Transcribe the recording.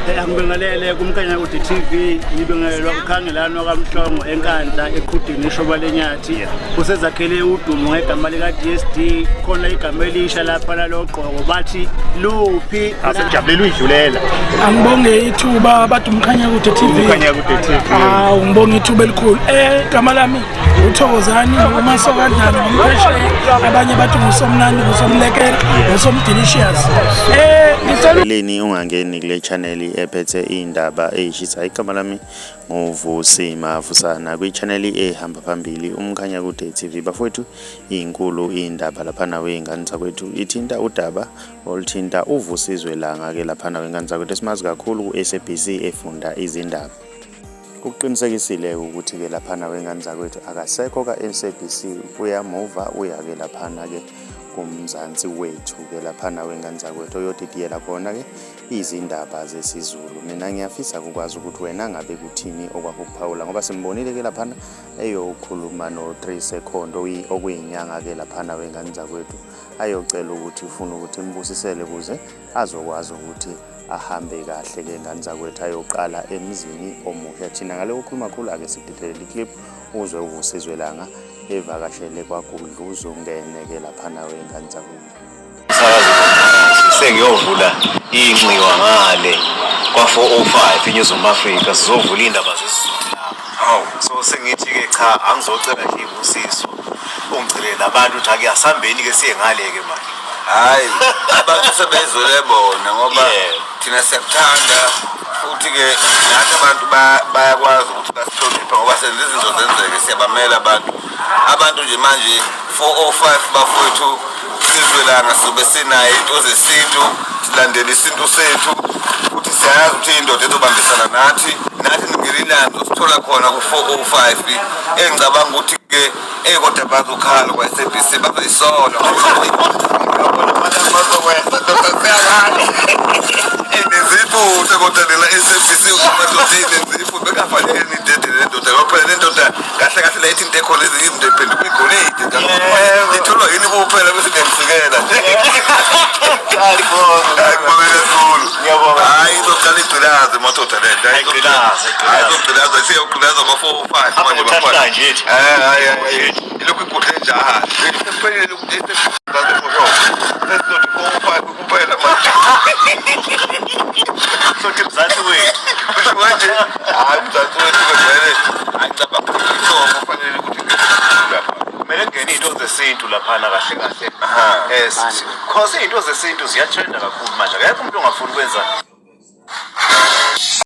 Angibingelele kuMkhanyakude TV, ngibingelelwa uKhangelani wakaMhlongo eNkandla eQhudini ishoba lenyathi. Usezakhele udumo ngegama lika DSD, khona igama elisha lapha lalogqoko bathi luphi. Asekujabulela uyidlulela. Angibonge ithuba bathi uMkhanyakude TV. UMkhanyakude TV. Hawu, ngibonga ithuba elikhulu. Igama lami uThokozani uMasokadlala ngumphesheya, abanye bathi ngusomnandi, ngusomlekela, ngusomdelicious. Ngicela Leni ungangeni kule channel ephethe indaba eyishisa. Igama lami nguVusi Mavusana kwi-channel ehamba phambili uMkhanyakude TV. Bafowethu, inkulu indaba laphana wey'ngane zakwethu, ithinta udaba oluthinta uVusizwe Langa ke laphana wey'ngane zakwethu, esimazi kakhulu ku-SABC efunda izindaba. Ukuqinisekisile ukuthi-ke laphana wey'ngane zakwethu akasekho ka-SABC, uyamuva uya-ke laphana-ke kuMzansi Wethu-ke laphana wey'ngane zakwethu, oyodidiyela khona-ke izindaba zesiZulu. Mina ngiyafisa ukwazi ukuthi wena ngabe kuthini okwakho ukuphawula, ngoba simbonile-ke laphana eyokhuluma no-3 Second okuyinyanga-ke laphana wey'ngane zakwethu, ayocela ukuthi ufuna ukuthi imbusisele ukuze azokwazi ukuthi ahambe kahle-ke ngane zakwethu, ayoqala emzini omusha. Thina ngale kokukhuluma kakhulu, ake sididelele iclip uzwe uVusizwe Langa evakashele kwaGudluzungene-ke laphana wey'ngane zakwethu. Sengiyovula inxiwa ngale kwa-405 eNingizimu Afrika, sizovula iy'ndaba zesiZulu lapha. Hawu. So sengithi-ke cha, angizocela nje iy'busiso, ungigcinele nabantu ukuthi ake asihambeni-ke siye ngale-ke manje. Hayi, abantu sebezwele bona ngoba thina siyakuthanda, futhi-ke nathi abantu bayakwazi ukuthi basihloniphe ngoba senza izinto zenzeke, siyabamela abantu. Abantu nje manje 405 bafowethu, Sizwe Langa sizobe sinaye, into zesintu, silandela isintu sethu, futhi siyayazi ukuthi indoda ezobambisana nathi, nathi ngirinani sithola khona ku-405. Engicabanga ukuthi-ke kodwa bazokhala kwa-SABC, bazoyisola bazokwenza ndoda siyakhala nenziphutha, kodwa lela SABC madoda nenziphutha, bekafanele nidede le ndoda, ngoba phela le ndoda kahle kahle la ithi into ekhona, ezinye izinto iphenduka igolide, itholwa yini kuphela bese niyamsikela nje. Hayi, ngibonge kakhulu. Ngiyabonga. Hayi, izoqala igcilaze madoda le nto. Ayigcilaze, hayi, izogcilaza, siyogcilaza ngo-405 manje. Apho bafana. nje ithi. Hayi hayi, ilokhu igudle njalo, sekuphelile ukuthi sesizothi 405 kuphela manje. Sothi Mzansi Wethu. Kusho manje, hayi, uMzansi Wethu-ke vele, angicabanga ukuthi isongo kufanele ukuthi lapha. Kumele kungene iy'nto zesintu laphana kahle kahle. Cause iy'nto zesintu ziyatrenda kakhulu manje, akekho umuntu ongafuni ukwenza.